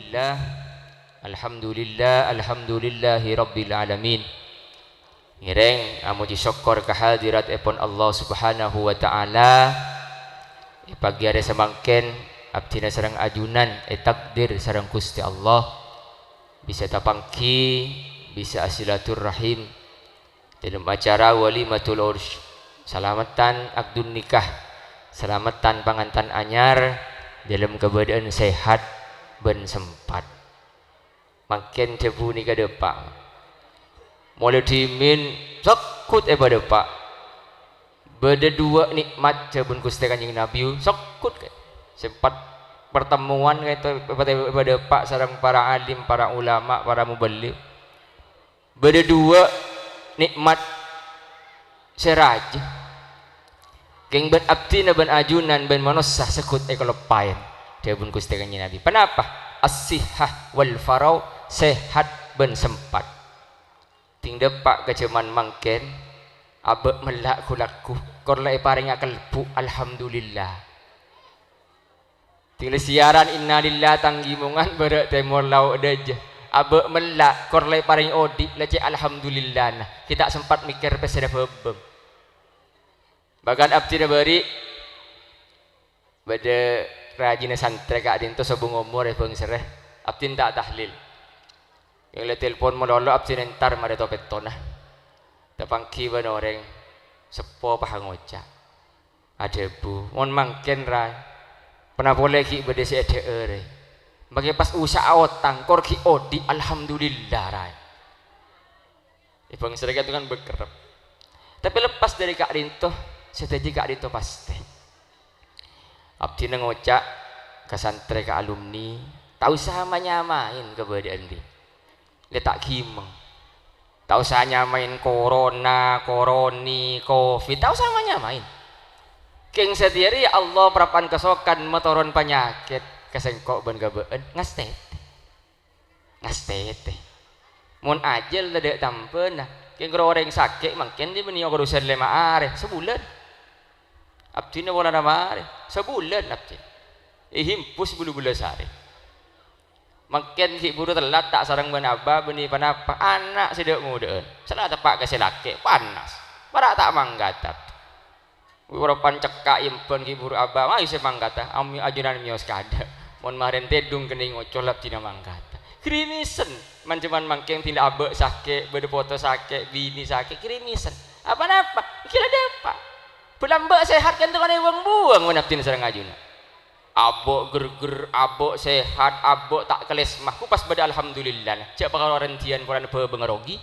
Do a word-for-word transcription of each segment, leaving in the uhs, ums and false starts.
Alhamdulillah, alhamdulillah, alhamdulillahi rabbil alamin. Ngèrèng amojhi sokkor ka hadiratèpon Allah Subhanahu wa Ta'ala. È pagi arè samangkèn, abdhina sareng ajunan ètakdir sareng Ghustè Allah bisa tapangghi, bisa asilaturrahim dâlem acara Walimatul Ursy, salameddhân akdun nikah, salameddhân pangantan anyar dâlem kabâdâ'ân sehat bân sempat. Mangkèn dhâbu nèka dâpa'. Molaè dhimèn sèkut èpadâpa'. Bâdâ duwâ' nè'mat dhâbuna Ghustè Kanjeng Nabi, sèkut, kaè. Sempat pertemuan, kaè, èpadâpa' sareng para alim, para ulama, para muballigh. Bâdâ duwâ' nè'mat sè rajâ. Kèng bân abdhina bân ajunan bân manossa sèkut èkaloppaè, dhâbuna Ghustè Kanjeng Nabi. Ponapa? As-sihhah wal faragh, sehat bân sempat. Dhing dâpa' ka jhâman mangkèn, abâ' mella' ghu-lagghu, kor la èparèngè kalèbbu', alhamdulillah. Dhing la siyaran innalillah tang ghimongan bârâ' tèmor lao' dâjâ. Abâ' mella', kor la èparèngè odi', la cè' alhamdulillana. Ghi' ta' sempat mèkkèr pèssèna bhâbhâng. Bahkan abdhina bâri' bâdâ rajina santrè ka'dinto sobung omor è bhângsèrra. Abdhina ta' tahlil. Yang la telpon malolo abdhina entar marè to-pettona. Tapangghi bân orèng seppo pas ngoca'. Adhâbu, "Mon mangkèn, Raè, ponapa polè ghi' bâdâ sè èdhâ'ârè? Makè pas usaha otang, kor ghi' odi', alhamdulillah, Raè." È bhângsèrra ka'dinto kan bâkerrep. Tapè lepas dâri ka'dinto, sadhâjâ ka'dinto pastè. Abdhina ngoca' ka santrè, ka alumni, ta' osa ma-nyamaè kabâdâ'ân rè. Lè ta' ghimeng. Ta' osa nyamaè corona, koroni, covid, ta' osa ma-nyamaè. Kèng satèya rè, ya Allah, parappa'na kasokan matoron panyakèt ka sèngko' bân ka bâ'ân, ngastètè. Ngastètè. Mon ajhâl tadâ' tambhâna, kèng kor orèng sakè' mangkèn jâ' bânnè okorusan lèma arè, sabulân. Abdhina polana marè, sabulân abdhina. Èhimpus bulu bellâs arè. Mangkèn ghi' bhuru tellat ta' sareng bân abâ bânnè ponapa, ana' sè dâ'-ngodâ'ân. Sala teppa' ka sè lakè', panas. Para' ta' mangghâta. Wèra pancekka' èmbhân ghi' bhuru abâ, mayu sè mangghâta, ami-, ajunan mèyos kadâ'. Mon marèn tèdung kennèng ocol abdhina mangghâta. Grimisen, man-, jhâman mangkèn dhina abâ' sakè', bâdâ poto sakè', binè sakè', grimisen. Apa-napa? Ghi' la dâpa'. Bâlâmbâ' sehat kan tokone buwâng-buwâng mon abdhina sareng ajunan. Abâ' gher-gher, abâ' sehat, abâ' ta' kalèsma. Ku pas bâdâ alhamdulillana. Jhâ' pakaro arendhiyân polana bhâbhângnga rogi.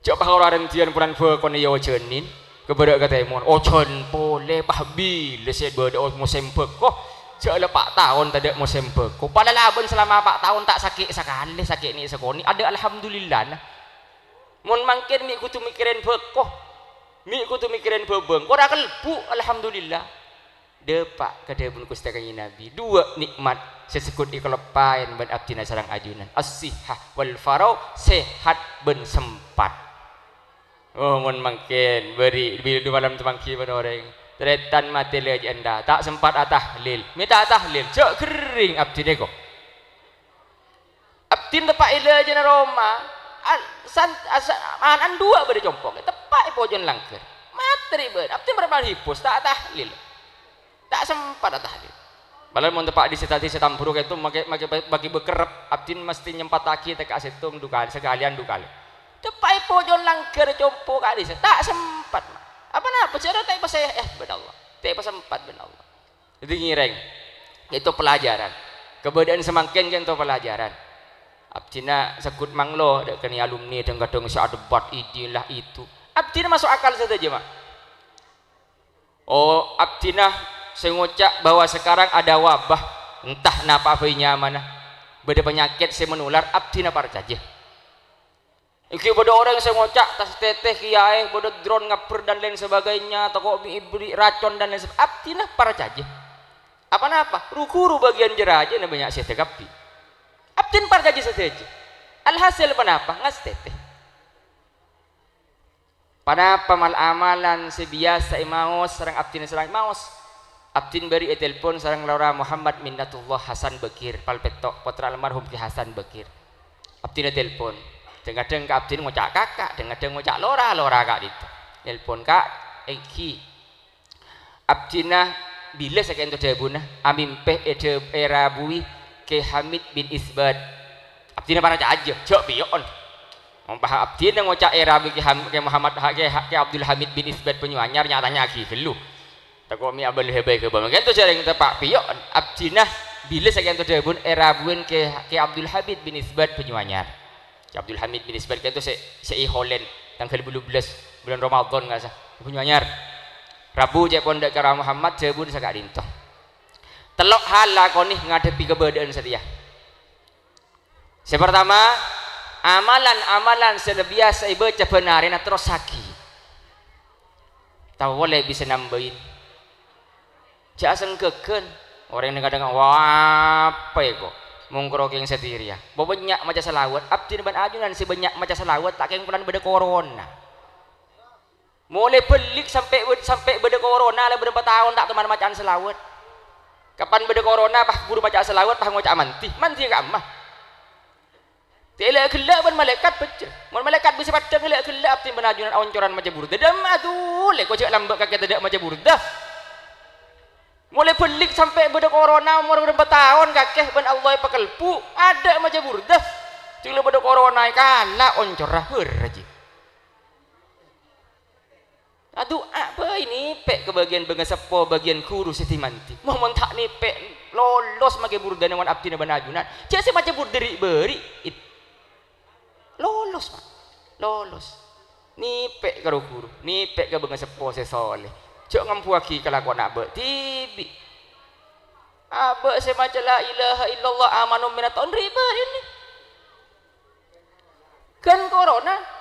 Jhâ' pakaro arendhiyân polana bhâkona èojhânin, ka bârâ' ka tèmor. Ojhân polè, pas bilâ sè bâdâ o-, mosèm bhâko. Jhâ' la pa' taon tadâ' mosèm bhâko. Palalabân salama pa' taon ta' sakè' sakalè, sakè' nè' sakonè'. Adâ' alhamdulillana. Mon mangkèn mè' kodhu mèkkèrèn bhâko. Mè' kodhu mèkkèrèn bhâbhâng. Kor akalèbbu', alhamdulillah. Dâpa' ka dhâbuna Ghustè Kanjeng Nabi, duwâ' nè'mat sè sèkut èkaloppaè bân abdhina sareng ajunan, as-sihhah wal faragh, sehat bân sempat. Oh, mon mangkèn, bâri' bilâ du malem tapangghi bân orèng. Tarètan matè lajâ' endâ', ta' sempat atahlil. Mè' ta' atahlil, jhâ' gherring abdhina ko. Abdhina teppa' è lajâna roma, al-, san-, asa-, ana'na duwâ' bâdâ compo', teppa' è pojhâna langghâr. Matè rè bân, abdhina bârâmpa hipus, ta' tahlil. Ta' sempat atahlil. Padahal mon teppa' dhisè' tadi sè tambhuru kèto makè, makè bâ-, bâgi bâkerrep, abdhina mastè nyempattaghi tèka' sèttong du kalè, sakalèyan du kalè. Teppa' è pojhâna langghâr compo' ka'dhissa', ta' sempat, ma'. Apa napa, jhâ' ta' èpasè-, eh, bân Allah. Ta' èpasempat bân Allah. Dhâddhi ngèrèng, itu pelajaran. Kabâdâ'ân samangkèn kènto pelajaran. Abdhina sèkut manglo, dâ' kènè' alumni, dhâng-kadhâng sè adebat ini lah itu. Abdhina maso' akal sadhâjâ, ma'. Oh, abdhina sè ngoca' bahwa sekarang ada wabah, entah napa bhâi nyamana, bâdâ panyakèt sè manular, abdhina parcajâ. Èngghi bâdâ orèng sè ngoca', "Tas tètè, Kèyaè, bâdâ drone ngabbher dan lain sebagainya, tako' bi' èbâri' racon dan lain seb-," abdhina parcajâ. Apa napa? Ru-ghuru bâgiyân jârâjâna bânnya' sè èdhâkabbhi. Abdhina parcajâ sadhâjâ. Alhasil ponapa? Ngastètè. Ponapa mal-amalan sè biyasa èmaos sareng abdhina sareng maos? Abdhina bâri' ètelpon sareng Lora Muhammad Minnatullah Hasan Bakir, Palpetto', pottra almarhum Ki Hasan Bakir. Abdhina telpon. Dhâng-kadhâng ka abdhina ngoca' kaka', dhâng-kadhâng ngoca' lora, lora ka'dinto. Nelpon, "Ka', èngghi. Abdhina bilâ saka'ènto dhâbuna, amimpè èdhâ-, èrabuwi Kè Hamid bin Isbat." Abdhina para cajâ, jhâ' piyo'on. Mon pas abdhina ngoca' èrabuwi Kè Ham-, Kè Muhammad Ha-, Kè Ha-, Kè Abdul Hamid bin Isbat Banyuanyar, nya-tanya'aghi ghâllu. Tako' mè' abâli hèbâ-hèbâ. Mangkènto jhâreng teppa' piyo'on. Abdhina bilâ saka'ènto dhâbuna èrabuwin Kè, Kè Abdul Hamid bin Isbat Banyuanyar. Kè Abdul Hamid bin Isbat ka'ènto sè, sè è Holen, tangghâl bâllu bellâs bulân Ramadhan, kasa. Banyuanyar. Rabu cè'pon dâ' Kè Ra Muhammad, dhâbuna saka'dinto. Tello' hal lakonè ngadhebbhi kabâdâ'ân satèya. Sè partama, amalan-amalan sè la biyasa èbâca bân arèna terrossaghi. Tao polè bisa nambâi. Jhâ' asengghâghân. Orèng dhâng-kadhâng, "Wah, apa èko? Mongkoro kèng satèya rèya. Bâbânnya' maca salawat. Abdhina bân ajunan sè bânnya' maca salawat, ta' kèng polana bâdâ korona." Molaè bâlik sampè', sampè' bâdâ korona, la bârâmpa taon ta' toman maca'an salawat. Kapan bâdâ korona, pas buru maca'a salawat, pas ngoca'a mandhi. Mandhi ka'imma. Tèlè ghellâ' bân malaèkat bhâjjhrâ. Mon malaèkat bisa paddhâng, tèlè ghellâ' abdhina bân ajunan aoncoran maca burda. Dâmma adulè, ko jhâ' lambâ' kakè tadâ' maca burda. Molaè bâlik sampè' bâdâ korona, omor bârâmpa taon kakè bân Allah èpakelbu', adâ' maca burda. Jhâ' la bâdâ korona, èkala' oncorra, bhârâ jiyâ. Adu'a bhâi nèpè' ka bâgiyân bângaseppo, bâgiyân ghuru sè di-mandi. Mo-, mon ta' nèpè', lolos makè burdâna mon abdhina bân ajunan. Jhâ' sè maca burda ri'-bâri'. It-, lolos, Pa'. Lolos. Nèpè' ka ro-ghuru, nèpè' ka bângaseppo sè solè. Jhâ' ngambuwâghi kalakowanna abâ' dhibi'. Abâ' sè maca la ilaha illallah amanum mènat taon ri'-bâri' nè. Ghân korona.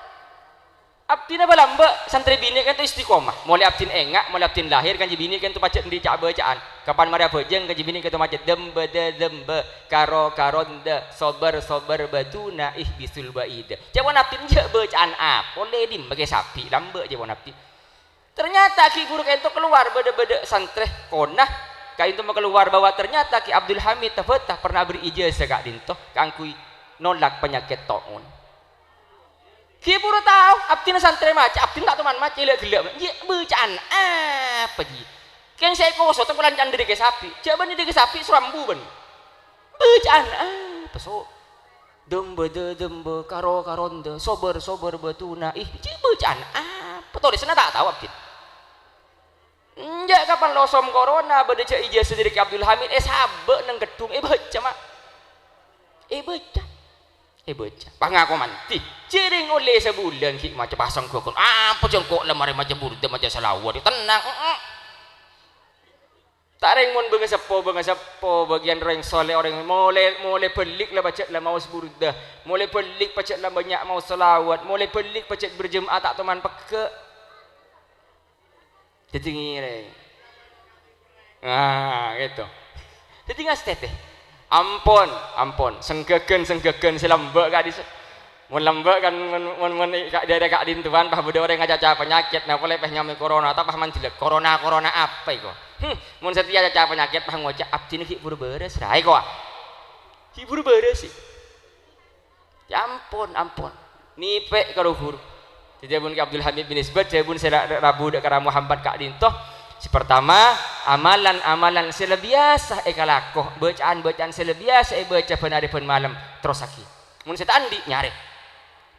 Abdhina bâlâ lambâ', santrè binè' ka'ènto istiqomah. Molaè abdhina enga', molaè abdhina lahèr, kanjeng binè' ka'ènto pajhât andi' ca'-bâca'an. Kapan marè abhâjâng, kanjeng binè' ka'ènto pajhât dâmbâ dâ dâmbâ, karo karo ndâ, sobâr sobâr bâtuna, ih bisul ba'ida. Ca'èpon abdhina jhâ' bâca'an apa? Ollè dimma kè sabbhi' lambâ', ca'èpon abdhina. Ternyata ghi' bhuru ka'ènto kalowar bâdâ-bâdâ santrè kona ka'ènto makalowar bahwa ternyata Kè Abdul Hamid Tabata pernah abherri' ijazah ka'dinto kaangghuy nolak panyakèt ta'un. Ghi' bhuru tao, abdhina santrè maca, abdhina ta' toman maca, la ghellâ'. Jiyâ, bâca'an apa jiyâ? Kèng sè èkoso tèng polana ca'na dâri kè sabbhi'. Jhâ' bânnè dâri kè sabbhi' sorambu bân. Bâca'an apa, so? Dâmbâ dâ dâmbâ, karo karo ndâ, sobâr sobâr bâtuna. Ih, jiyâ bâca'an apa? Tolèsanna ta' tao abdhina. Enjâ' kapan losom korona, bâdâ jhâ' ijazah dâri Kè Abdul Hamid, èsabâ' neng gheddhung, èbâca, ma'. Èbâca. Èbâca. Pas ngako mandhi. Jhâreng ollè sabulân ghi' maca pasang ghâghân. Apa jhâ' engko' la marè maca burda, maca salawat. Tennang, heeh. Ta' rèng mon bângaseppo, bângaseppo, bâgiyân orèng soleh, orèng molè, molè bâlik la pajhât la maos burda. Molè bâlik pajhât la bânnya' maos salawat. Molè bâlik pajhât berjemaah ta' toman pegghâ'. Dhâddhi ngèrèng. Ah, gitu. Dhâddhi ngastètè. Ampon, ampon. Sengghâghân, sengghâghân sè lambâ' ka'dissa'. Mon lambâ' kan, mon, mon, mon ka-, dârâ ka'dintowan, pas bâdâ orèng acaca panyakèt, nah, polè pas nyamè korona, ta' pas mandhilâk. Korona, korona apa èko? Hmm, mon satèya acaca panyakèt, pas ngoca', "Abdhina ghi' bhuru bârâs, ra èko, ah." Ghi' bhuru bârâs, sih. Ya ampon, ampon. Nèpè' karo ghuru. Dhâddhi, dhâbuna Kè Abdul Hamid bin Isbat, dhâbuna sè ra-, ra-, rabu dâ' ka Ra Muhammad ka'dinto. Sè partama, amalan-amalan sè la biyasa èkalako, bâca'an-bâca'an sè la biyasa èbâca bân arè bân malem, terrossaghi. Mon sè ta' andi', nyarè.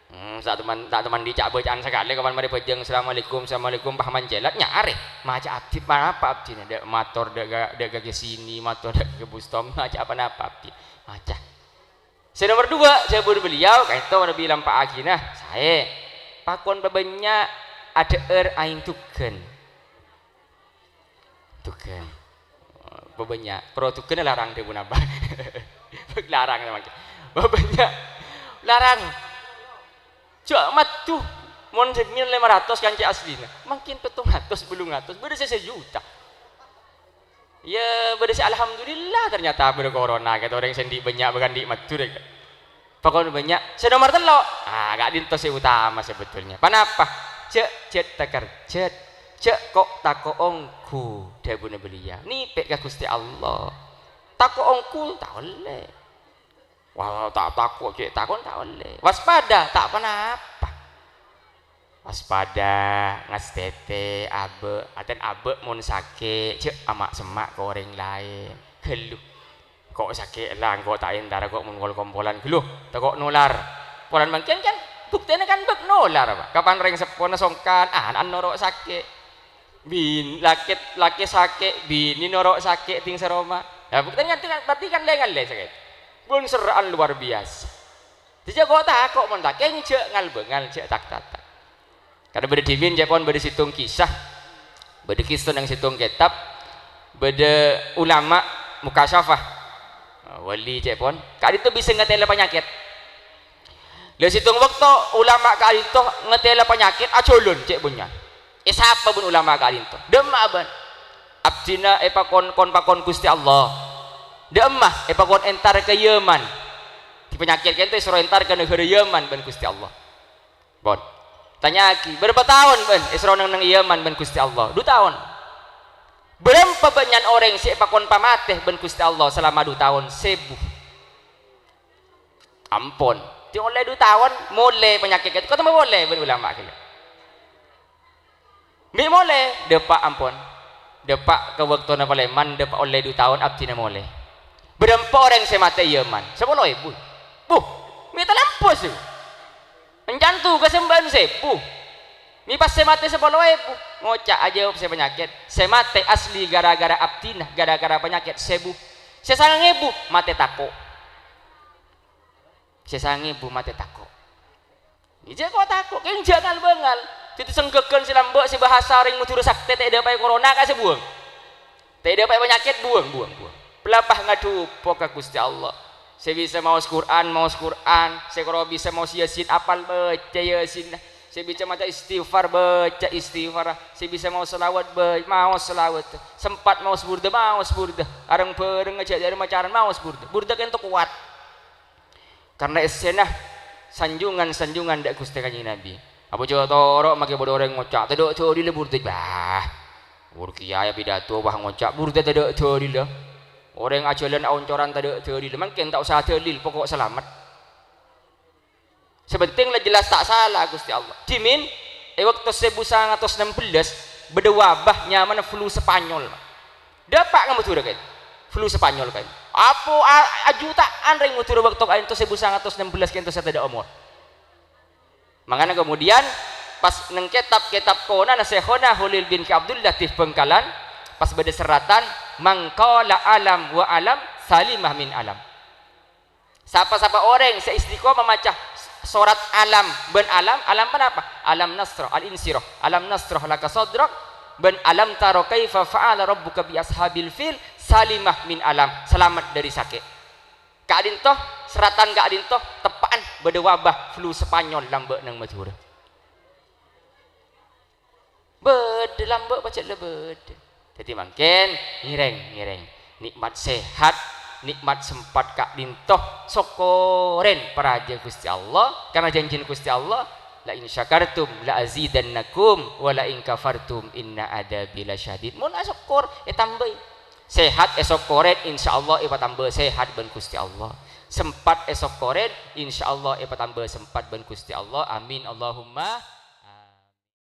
Hmm, ta' toman, ta' toman andi' ca'-bâca'an sakalè, kapan marè bhâjâng, "Assalamualaikum, assalamualaikum," pas mancèlat, nyarè. Maca abdhi, ponapa abdhina? Dâ' mator, dâ' ka, dâ' ka Kè Sini, mator dâ' ka Kè Bustom, maca ponapa abdhi? Maca. Sè nomer duwâ', dhâbuna beliau, ka'dinto manabi lampa'aghina, saè. Pakon pabânnya' adhâ'âr aèng dhugân. Dhugân. Pabânnya'. Pro dhugân larang dhâbuna, Pak. Larang samangkèn. Pabânnya'. Larang. Jhâ' maddhu. Mon dhâddhiyâ lèma ratos kancè' asllina. Mangkèn pèttong atos, bâllung atos. Bâdâ sè sajuta. Ya, bâdâ sè alhamdulillah, ternyata bâdâ korona, kèto orèng sè andi' bânnya' bâ' andi' maddhu, rè. Pakon bânnya'. Sè nomer tello', ah, ka'dinto sè utama sebetulnya. Ponapa? Jhâ', jhât, takerjhât. "Jhâ' ko'-tako' ongghu," dhâbuna beliau. Nèpè' ka Ghustè Allah. "Tako' ongghu ta' ollè. Wah, ta' tako', cè' tako' ta' ollè. Waspada, ta' ponapa. Waspada, ngastètè, abâ'. Atèn abâ' mon sakè', jhâ' ama'-semma' ka orèng laèn. Ghâllu. Ko' sakè' la, engko' ta' entara, ko' mon kol-kompolan ghâllu, tako' nolar. Polana mangkèn kan, buktèna kan bâk nolar, Pak. Kapan rèng seppona songkan, ana'na noro' sakè'. Bin-, lakè, lakè sakè', binè noro' sakè' dhing saroma. Lah, buktèna kan, berarti kan lè-ngallè sakè'. Bun serra'an luar biasa. Dhâjâ ko'-tako' mon ta' kèng jhâ' ngal-bângal, jhâ' tak-tatak. Karna bâdâ dhimèn, ca'èpon, bâdâ sèttong kisah, bâdâ kisah neng sèttong kètab, bâdâ ulama mukasyafah, wali, ca'èpon, ka'dinto bisa ngatèla panyakèt. Lah, sèttong bâkto ulama ka'dinto ngatèla panyakèt ajhâlân cè' bânnya'. Èsapa bân ulama ka'dinto? Dâ'emma bân? Abdhina èpakon, kon-pakon Ghustè Allah. Dâ'emma èpakon entar ka Yaman. Di panyakèt ka'dinto èsoro entar ka naghârâ Yaman bân Ghustè Allah. Pon. Tanya'aghi, "Bârâmpa taon bân èsoro neng-neng è Yaman bân Ghustè Allah?" "Du taon." "Bârâmpa bânnya'an orèng sè èpakon pamatè bân Ghustè Allah salama du taon?" "Sèbu." "Ampon. Dhing ollè du taon, molè panyakèt ka'dinto." Katemmo molè bân ulama ka'dinto. "Mè' molè?" "Dâpa', ampon. Dâpa' ka bâktona palèman, dâpa' ollè du taon abdhina molè." "Bârâmpa orèng sè matè è Yaman?" "Sapolo èbu." "Buh, mè' talampo sèbu? Èncan tugas sembâ'ân sèbu. Mè' pas sè matè sapolo èbu?" Ngoca', ajâwâb sè panyakèt, "Sè matè asli ghârâ-ghârâ abdhina, ghârâ-ghârâ panyakèt sèbu. Sè sangang èbu matè tako'." Sè sangang èbu matè tako'. Iyâ, jhâ' ko'-tako', kèng jhâ' ngal-bângal. Dhâddhi sengghâghân sè lambâ' sè bhâsa orèng Madhurâ saktè ta' èdâpaè korona, ka sè buwâng. Ta' èdâpaè panyakèt, buwâng, buwâng, buwâng. Palabâ ngadhup ka Ghustè Allah. Sè bisa maos Qur'an, maos Qur'an. Sè koro bisa maos Yasin, apal bâca Yasin. Sè bisa maca istighfar, bâca istighfar. Sè bisa maos shalawat, bâ-, maos shalawat. Sempat maos burdah, maos burdah. Areng-bhâreng ajhâ' dâri macaran, maos burdah. Burdah ka'dinto kowat. Karna èssèna sanjungan-sanjungan dâ' Ghustè Kanjeng Nabi. Apa jhâ' toro' makè bâdâ orèng ngoca', "Tadâ' dalilla burdah." Bah, wur kèyaè pidato, wah, ngoca' burdah tadâ' dalilla. Orèng ajhâlân aoncoran tadâ' dalilla. Mangkèn ta' osa dalil, poko' salamet. Sè pentèng la jelas ta' sala Ghustè Allah. Dhimèn, è bâkto sèbu sangang atos ennem bellâs, bâdâ wabah nyamana flu Spanyol. Dâpa' ka Madhurâ ka'dinto. Flu Spanyol ka'dinto. Apo a-, ajuta'an rèng Madhurâ bâkto ka'dinto sèbu sangang atos ennem bellâs ka'dinto sè tadâ' omor. Mangkana kemudian pas neng kètab-kètab konana Syaikhona Kholil bin Abdullah di Bangkalan, pas bâdâ serratan, "Man qala alam wa alam salimah min alam." Sapa-sapa orèng sè istiqomah maca sorat Alam bân Alam, Alam ponapa? Alam Nasyrah, Al-Insyirah, Alam Nasyrah Laka Sadrak, bân Alam Tara Kaifa Fa'ala Rabbuka bi Ashabil Fil, salimah min alam, salamet dâri sakè'. Ka'dinto, serratan ka'dinto, teppa'an bâdâ wabah flu Spanyol lambâ' neng Madhurâ. Bâdâ lambâ' pajhât la bâdâ. Dhâddhi mangkèn, ngèrèng, ngèrèng. Nikmat sehat, nikmat sempat ka'dinto, sokkorèn parajâ Ghustè Allah, karna janjina Ghustè Allah, "La in syakartum la azidannakum, wa la in kafartum inna adzabi lasyadid." Mon asokkor, ètambâi. Sehat èsokkorèn, insyaallah èpatambâ sehat bân Ghustè Allah. Sempat èsokkorèn, insyaallah èpatambâ sempat bân Ghustè Allah. Amin, Allahumma.